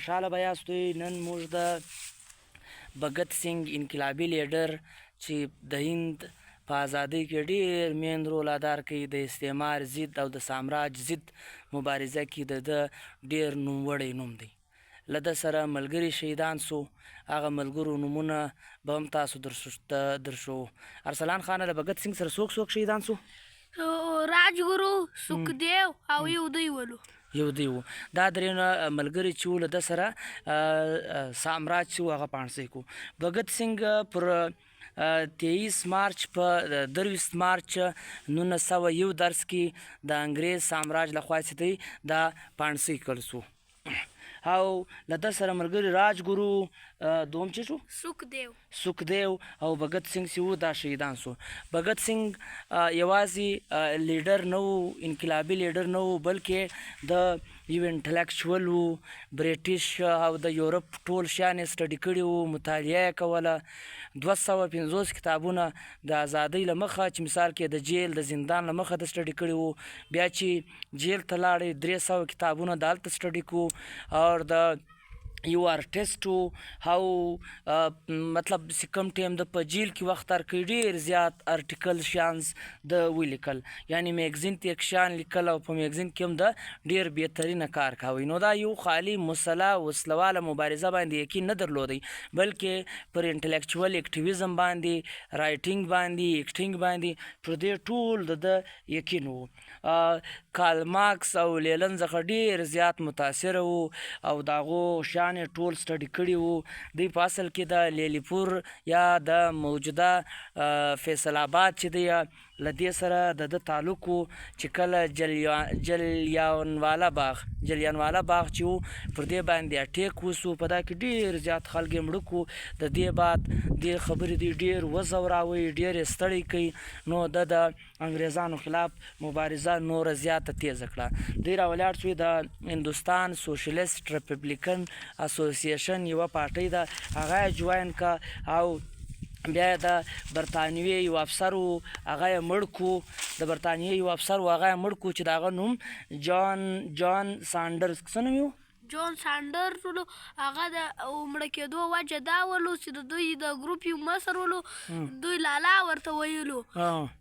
خوشحاله به یاستئ. نن موږ د بګت سینګ انقلابي لیډر چې د هند په ازادۍ کې ډیر مین رول ادار کوي، د استعمار ضد او د سامراج ضد مبارزه کې د ده ډیر نوموړی نوم دی. له ده سره ملګري شهیدان سو، هغه ملګرو نومونه به هم تاسو درښوو. ارسلان خانه، له بګت سینګ سره څوک څوک شهیدان سو؟ راجګرو، سکدیو او یو دوی ولو. یو دی وو. دا درې ملګري چې وو له ده سره، سامراج چې وو هغه پاڼسۍ کو. بګت سینګ پر 23 مارچ، په 23 مارچ 1901 درس کې د انګریز سامراج لخوا چې دی دا پاڼسۍ کړ سو، او له ده سره ملګري راجګرو، دوم چې شو سکدیو، سکدیو او بګت سینګ چې وو دا شهیدان سو. بګت سینګ یوازې لیډر نه وو، انقلابي لیډر نه وو، بلکې د یو انټلیکچوال وو. برټش او د یورپ ټول شیان یې سټډي کړي وو، مطالعه یې کوله. 250 کتابونه د ازادۍ له مخه چې مثال کې د جیل د زندان له مخه د سټډي کړي وو. بیا چې جیل ته لاړی، 300 کتابونه د هلته سټډي کو. او د یو آرټیسټ وو، او مطلب چې کوم ټایم د په جیل کې وخت تر کوي، ډیر زیات آرټیکل شیانز د ولیکل، یعنی میګزین ته یې شیان لیکل او په میګزین کې هم د ډیر بهترینه کار کاوه. نو دا یو خالي مسله وسلواله مبارزه باندې یقین نه درلودی، بلکې پر انټلیکچوال اکټیویزم باندې، رایټینګ باندې، اکټینګ باندې، پر دې ټول د ده یقین وو. کارل مارکس او لینن څخه ډیر زیات متاثر وو او د هغو شیان یې ټول سټډي کړي وو. دوی په اصل کې د لیلیپور یا د موجوده فیصل آباد چې دی، له دې سره د ده تعلق وو. چې کله جلیانواله باغ چې وو، پر دې باندې اټیک وسو، په دا کې ډیر زیات خلک یې مړه کو. د دې بعد دې خبرې دوی ډیر وځوراوی، ډیر یې ستړی کوي، نو د انګریزانو خلاف مبارزه نوره زیاته تیزه کړه. دوی راولاړ شوې، د هندوستان سوشلیست ریپبلیکن اسوسییشن یوه پارټۍ ده، هغه یې جوین که. او بیا د برتانوي یو افسر و، هغه یې مړ کو. د برتانیې یو افسر و، هغه یې مړ کو چې د هغه نوم جان سانډرز، څه نوم یې؟ جون سانډرز ولو. هغه د مړه کېدو وجه دا ولو چې د دوی د ګروپ یو مشر ولو، دوی لالا ورته ویلو.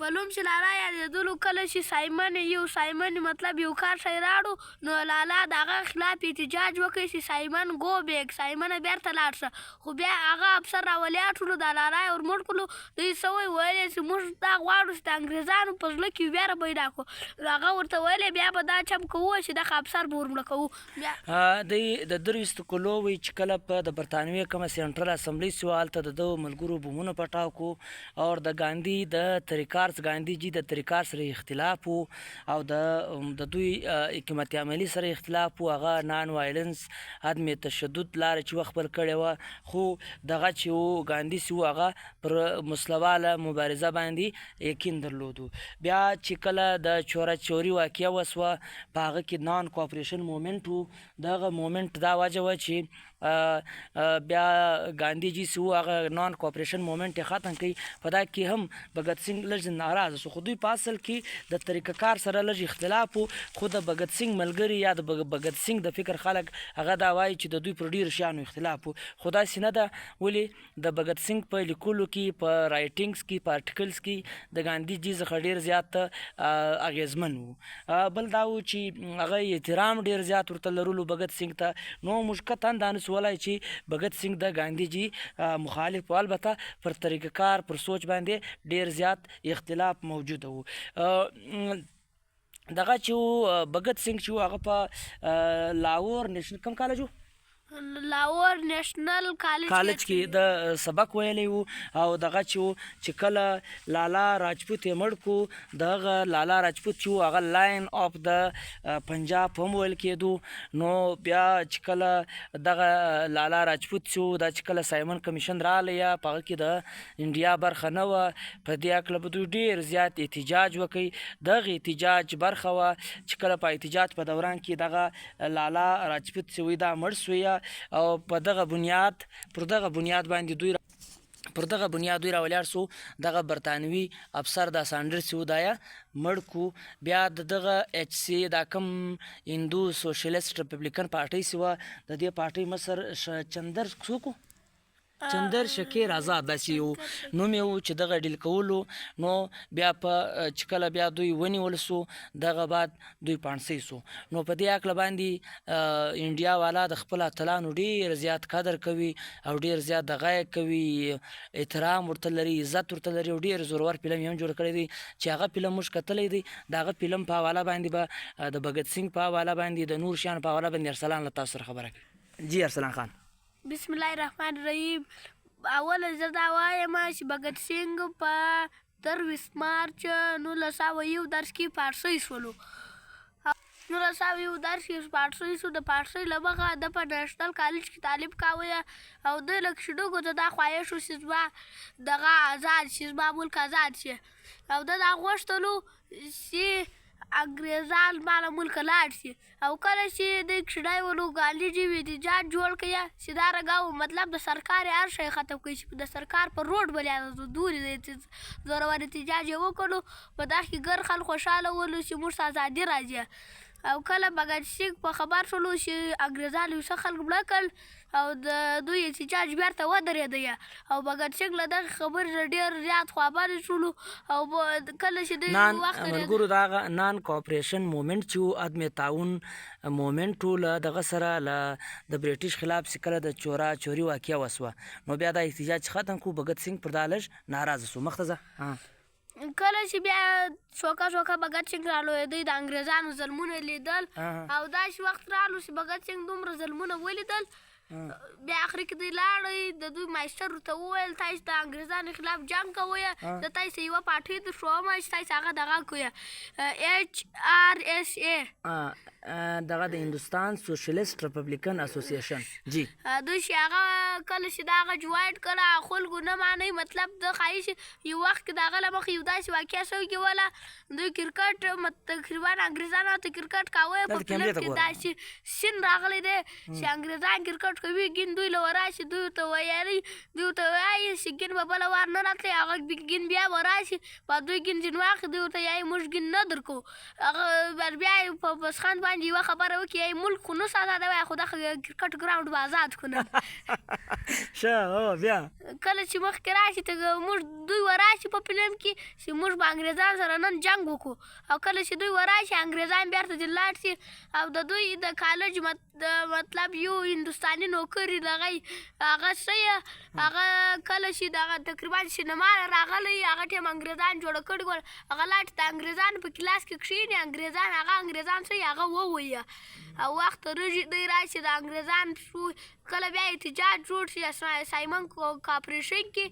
په نوم چې لالا یادېدلو، کله چې سایمن یو سایمن مطلب یو کار شی راړو، نو لالا د هغه خلاف احتجاج وکړي چې "سایمن ګو بیک، سایمن بیرته لاړ شه". خو بیا هغه افسر راولاړ شولو، دا لالا یې ور مړ کړلو. دوی څه وایي؟ ویل یې چې موږ دا غواړو چې د انګریزانو په زړه کې ویره پیدا کړو. نو هغه ورته ویل، بیا به دا چم کوو چې دغه افسر به ور مړه کوو بیا. دی د 23 کلو وی چې کله په د برتانوي کومه سنټرل اسمبلی سو، هلته د دو ملګرو بمونه پټاو کو. او د ګاندي د طریقار، ګاندي جي د طریقار سره اختلاف وو او د دوی حکمت عملی سره اختلاف وو. هغه نان وایلنس، عدم تشدد لار چې خپل کړی و، خو دغه چې وو ګاندي چې وو، هغه پر مسلواله مبارزه باندې یقین درلودو. بیا چې کله د چورا چوري واقعه وسوه، په هغه کې نان کوآپریشن مومنټ وو. دغه مومنټ دا وجه وه چې بیا ګاندي جي چې وو، هغه نان کوآپریشن مومنټ یې ختم کړي. په دا کې هم بګت سینګ لږ ناراضه شو، خو دوی په اصل کې د طریقه کار سره لږ اختلاف وو. خو د بګت سینګ ملګري یا د بګت سینګ د فکر خلک هغه دا وایي چې د دوی پر ډیرو شیانو اختلاف وو، خو داسې نه ده. ولې د بګت سینګ په لیکلو کې، په رایټینګز کې، په آرټیکلز کې د ګاندي جي څخه ډیر زیات اغیزمن وو. بل دا و چې هغه احترام ډیر زیات ورته لرلو بګت سینګ ته. نو موږ قطعا دا نسو ویلای چې بګت سینګ د ګاندي جي مخالف و، البته پر طریقه کار، پر سوچ باندې ډیر زیات اختلاف موجود وو. دغه چې بګت سینګ چې هغه په لاهور نېشنل کوم کالج وو؟ لاهور نېشنل کالج. کالج کې د سبق ویلی وو. او دغه چې وو، چې کله لالا راجپوت یې مړ کو، دغه لالا راجپوت چې وو، هغه لاین اف د پنجاب هم ویل کېدو. نو بیا چې کله دغه لالا راجپوت چې وو، دا چې کله سایمن کمیشن راغلی، یا په هغه کې د انډیا برخه نه وه، په دې هکله به دوی ډېر زیات احتجاج وکړي. دغه احتجاج برخه وه چې کله په احتجاج په دوران کې دغه لالا راجپوت چې وي، دا مړ سوی. او په دغه بنیاد، پر دغه بنیاد باندې دوی پر دغه بنیاد دوی راولاړ سو. دغه برتانوي افسر دا سانډرس چې و دا یې مړ کو. بیا د دغه اچ سي دا کوم هندو سوشلیست ریپبلیکن پارټۍ چې وه، د دې پارټۍ مشر چندر څوک و؟ چندر شکیر آزاد داسې یو نوم یې و چې دغه ډیل کولو. نو بیا په چې کله بیا دوی ونیول سو، دغه بعد دوی پاڼسۍ سو. نو په دې هکله باندې انډیا والا د خپل اتلانو ډیر زیات قدر کوي او ډیر زیات دغه یې کوي، احترام ورته لري، عزت ورته لري، او ډیر زورور فلم یې هم جوړ کړی دی چې هغه فلم موږ کتلی دی. د هغه فلم په حواله باندې به، د بګت سینګ په حواله باندې، د نور شیانو په حواله باندې ارسلان له تاسو سره خبره کوي. جی ارسلان خان. بسم الله الرحمن الرحیم. اوله زه دا وایم چې بګت سینګ په 23 مارچ 1931 کې پاړسۍ شولو. 1931 کې پاړسۍ شو. د پاړسۍ له مخه ده په نېشنل کالج کې تعلیم کاوه، او ده له کښېنوګو ته دا خواهش و چې زما دغه ازاد شي، زما ملک ازاد شي. او ده دا غوښتلو چې انګریزان زما له ملکه لاړ شي. او کله چې دی کښېنی ولو، ګاندي جي احتجاج جوړ کړی چې دا رنګه و، مطلب د سرکار یې هر شی ختم کړی چې د سرکار پر روډ باندې دورې زورور احتجاج یې وکړو. په دغه کې ګر خلک خوشحاله ولو چې موږ ته ازادي راځي. او کله بګت سینګ په خبر شولو چې انګریزانو یو څه خلک مړه کړل او د دوی احتجاج بیرته ودرېدی، او بګت سینګ له دغې خبرې نه ډېر زیات خوابدی شولو. او کله چې دوی نان وخت ملګرو دغه نان کوآپریشن مومنټ چې و، عدم تعاون مومنټ و، له دغه سره له د برټش خلاف چې کله د چورا چوري واقعه وسوه، نو بیا دا احتجاج ختم کړو. بګت سینګ پر دا لږ ناراضه سو. مخته ځه. کله چې بیا څوکه څوکه بګت سینګ رالویدی، د انګریزانو ظلمونه لیدل، او داسې وخت رالو چې بګت سینګ دومره ظلمونه ولیدل، بیا اخري کې دوی لاړی، د دوی مایسټر ورته وویل تاسو د انګریزانو خلاف جنګ کوئ، زه تاسو یوه پارټۍ درښوم چې تاسو هغه دغه کوئ، اچ آر اس ای، دغه د هندوستان سوشلیست ریپبلیکن اسوسییشن جی. دوی چې هغه کله چې د هغه جوایډ کړه، خلکو نه مانی. مطلب د ښایي چې یو وخت کې د هغه له مخې یو داسې واقعه شوې کې وله دوی کرکټ تقریبا انګریزانو ته کرکټ کاوه، په دلته کیمرې فلم ته کې ګوره. داسې سین راغلی دی چې انګریزان کرکټ کوي، ګین دوی له وراشي، دوی ورته ویلي، دوی ورته وایي چې ګین به بله وار نه راتلی، هغه ګین بیا به راشي، په دوی ګین ځینې واخلي، دوی ورته یایي موږ ګین نه درکوو. هغه بیا په بسخند باندې یوه خبره وکړي، یایي ملک خو نه سو ازادوی، خو دغه کرکټ ګراونډ به ازاد کړو نن. ښه هو بیا کله چې مخکې راشي ته موږ دوی وراشي په فلم کې چې موږ به انګریزان سره نن جنګ وکړو، او کله چې دوی وراشي انګریزان بیرته ځینې لاړ شي. او د دوی د کالج د مطلب یو هندوستاني نوکري دغه هغه څه یې، هغه کله چې دغه تقریبا سینما راغلی، هغه ټیم انګریزان جوړه کړي ول، هغه لاړ د انګریزانو په کلاس کې کښېني، انګریزان هغه انګریزان څه یې هغه ووایي. او وخت رژي دی راشي د انګریزان شو، کله بیا احتجاج جوړ شي سایمن کارپوریشن کې،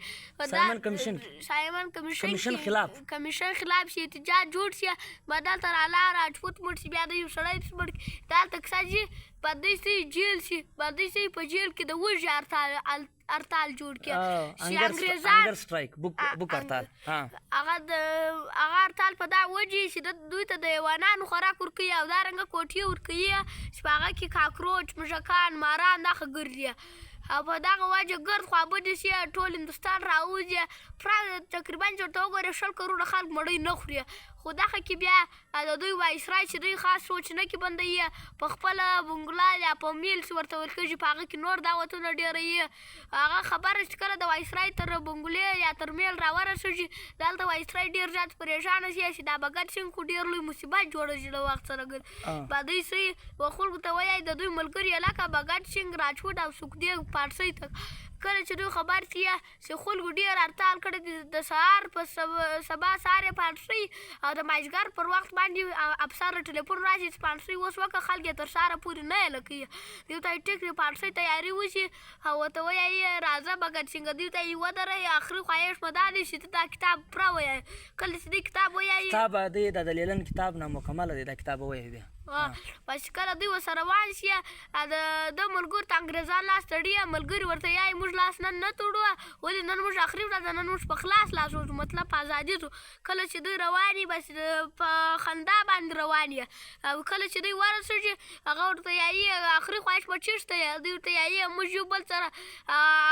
سایمن کمیشن کې. سایمن کمیشن کمیشن کې خلاف. کمیشن خلاف شي احتجاج جوړ شي، بدل ته رالا راجپوت مړ شي، بیا د یو سړی مړ کړي، دلته کیسه چې په دوی سي جیل شي، په دوی سي په جیل کې د وږي هړتال جوړ کړي چې انګریزان انګر سټرایک، بوک هړتال. هغه د هغه هړتال په دا وجې چې دوی ته د حیوانانو خوراک ورکوي، او دا رنګه کوټې ورکوي چې په هغه کې کاکروچ، موږکان، ماران دغه ګرځي، او په دغه وجه ګرد خوابدي شي، ټول هندوستان راوځي. تقریبا چې ورته وګورې 20 کروړه خلک مړۍ نه خوري. خو دغه کې بیا د دوی وایسرای چې دوی خاص سوچ نه کې بندوي، په خپله بنګله یا په میل چې ورته ویل کېږي په هغه کې نور دعوتونه ډېروي. هغه خبره چې کله د وایسرای تر بنګلې یا تر میل راورسېږي، دلته وایسرای ډېر زیات پرېشانه شي چې دا بګت سینګ خو ډېر لوی مصیبت جوړوي له وخت سره ګرځي. په دوی څه و خلکو ته وایي د دوی ملګري لکه بګت سینګ، راجپوت او سکدیو پاړسۍ ته. کله چې دوی خبر شي چې خلکو ډېر هړتال کړی دی، د سهار په سبا سهار یې پاړسۍ او د مازدیګر پر وخت باندې افسر له ټلیفون راشي چې پاړسۍ اوس وکړه، خلک یې تر سهاره پورې نه یې لکوي. دوی ته یې ټیک دی پاړسۍ تیاري وشي او ورته وایي راځه بګت سینګ، دوی ته یې ودروي، اخري خواهش مو دا دی چې ته دا کتاب پوره وایې. کله چې دوی کتاب وایي، کتاب دی د دلیلن کتاب نامکمله دی، دا کتاب وایي بیا. بس کله دوی ورسره روان شي، د ده ملګرو ته انګریزان لاس تړي، ملګري ورته یایي موږ لاس نن نه تړو، ولې نن موږ اخري ورځ ده، نن موږ په خلاص لاس وځو، مطلب په ازادي ځو. کله چې دوی روان وي، بس په خندا باندې روان وي، او کله چې دوی ورسېږي، هغه ورته یایي اخري خواهش به چېرته یې؟ دوی ورته یایي موږ یو بل سره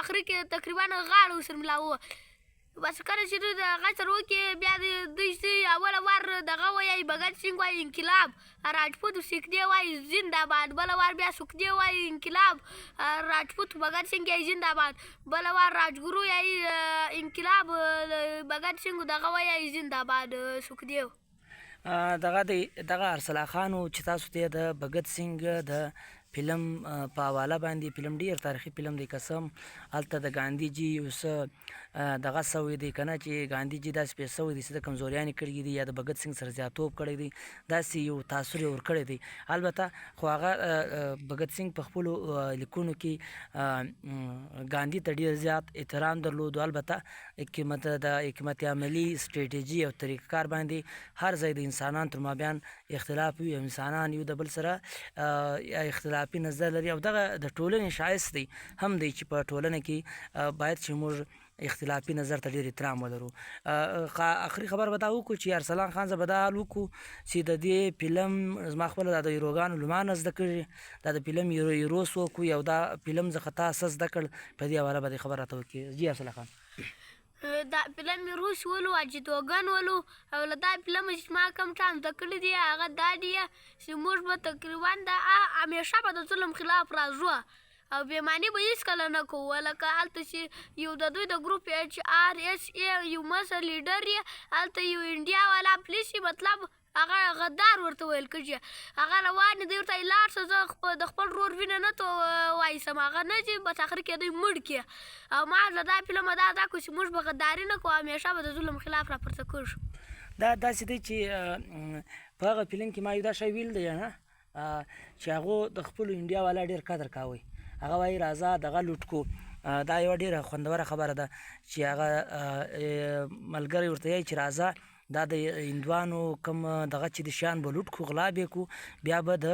اخري کې تقریبا غاړه ورسره ملاوو. بس کله چې دوی دغه سره وکړي، بیا دوی چې اوله وار دغه وایي، بګت سینګ وایي انقلاب، راجپوت سکدې وایي زنده باد، بله وار بیا سکدې وایي انقلاب، راجپوت بګت سینګ یایي زنده باد، بله وار راجګرو یایي انقلاب، بګت سینګ دغه وایي زنده باد سکدې. دغه دی دغه ارسلا خان و چې تاسو ته د بګت سینګ د فلم په حواله باندې، فلم ډیر تاریخي فلم دی، قسم هلته د ګاندي جي یو څه دغه سوی دی کنه، چې ګاندي جي داسې پېښ سوی دی چې د کمزوریانې کړي دي یا د بګت سینګ سره زیاتوب کړی دی، داسې یو تاثیر یې ورکړی دی. البته خو هغه بګت سینګ په خپلو لیکونو کې ګاندي ته ډیر زیات احترام درلود. البته حکمت د حکمت عملي، سټریټیجي او طریقه کار باندې هر ځای د انسانان تر مابین اختلاف وي، او انسانان یو د بل سره اختلافي نظر لري، او دغه د ټولنې ښایست دی هم دی چې په ټولنه کې باید چې موږ اختلافي نظر ته ډېر احترام ولرو. اخري خبر به دا وکړو چې ارسلان خان زه به دا حال وکړو چې د دې فلم زما خپله دا د هیروګانو له ما نه زده کړي، دا د فلم هیرو څوک وي او دا فلم څخه تا څه زده کړ، په دې حواله به دې خبره راته وکړې. جي ارسلان خان. دا فلم مې روس ولو، اجیتوګن ولو، او له دا فلم چې ما کوم ټام زده کړي دي هغه دا دي چې موږ به تقریبا د همیشه به د ظلم خلاف راځو او بېماني به هېڅکله نه کوو. لکه هلته چې یو د دوی د ګروپ ایچ آر ایس ای یو مشر لیډر یې، هلته یو انډیا والا پولیس یې، مطلب هغه غدار ورته ویل کېږي، هغه روان دی، ورته لاړ شه، زه د خپل ورور وینه نه وایسم، هغه نه ځي، بس اخر کې دوی مړ کړي. او ما له دا فلمه دا زده کړو چې موږ به غداري نه کوو، همیشه به د ظلم خلاف راپورته کېږو. دا داسې دی چې په هغه فلم کې ما یو دا شی ویل دی نه چې هغو د خپلو انډیا والا ډېر قدر کاوه، هغه وایي راځه دغه لوټ کو. دا یوه ډېره خوندوره خبره ده چې هغه ملګری ورته وایي چې راځه دا د هندوانو کوم دغه چې د شیان به لوټ کړو، غلا به یې کړو، بیا به د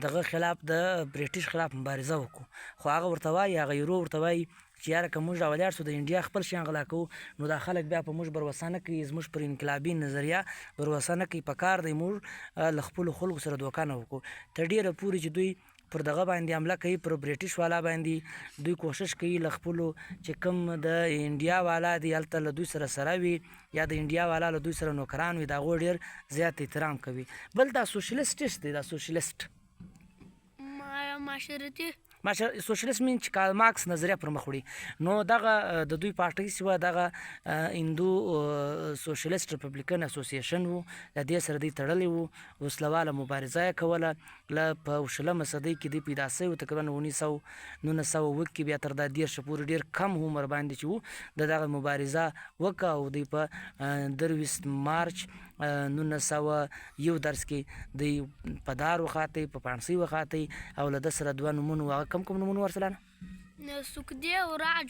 دغه خلاف د برټش خلاف مبارزه وکړو. خو هغه ورته وایي، هغه هیرو ورته وایي چې یاره که موږ راولاړ شو د انډیا خپل شیان غلا کوو، نو دا خلک بیا په موږ بروسه نه کوي، زموږ پر انقلابي نظریه بروسه نه کوي، په کار دی موږ له خپلو خلکو سره دوکه نه وکړو. تر ډېره پورې چې دوی پر دغه باندې حمله کوي، پر برټش والا باندې دوی کوشش کوي له خپلو چې کوم د انډیا والا دی هلته له دوی سره سره وي، یا د انډیا والا له دوی سره نوکران وي، د هغو ډېر زیات احترام کوي. بل دا سوشلیسټ دی، دا سوشلیسټ معاشرتي سوشلیست مین چې کارل مارکس نظریه پر مخ وړي، نو دغه د دوی پارټۍ چې وه دغه هندو سوشلیست ریپبلیکن اسوسییشن وو، له دې سره دوی تړلی وو، وسلواله مبارزه یې کوله. له په شلمه صدۍ کې دوی پیدا شوي وو، تقریبا 1907 کې بیا تر دا 30 پورې ډېر کم عمر باندې چې وو د دغه مبارزه وکړه، او دوی په 23 مارچ 1901 کې دوی په دار وخاتی، په پاڼسۍ وخاتی، او له ده سره دوه نومونه وو. هغه کوم کوم نومونه ورسره؟ سکدې او راج.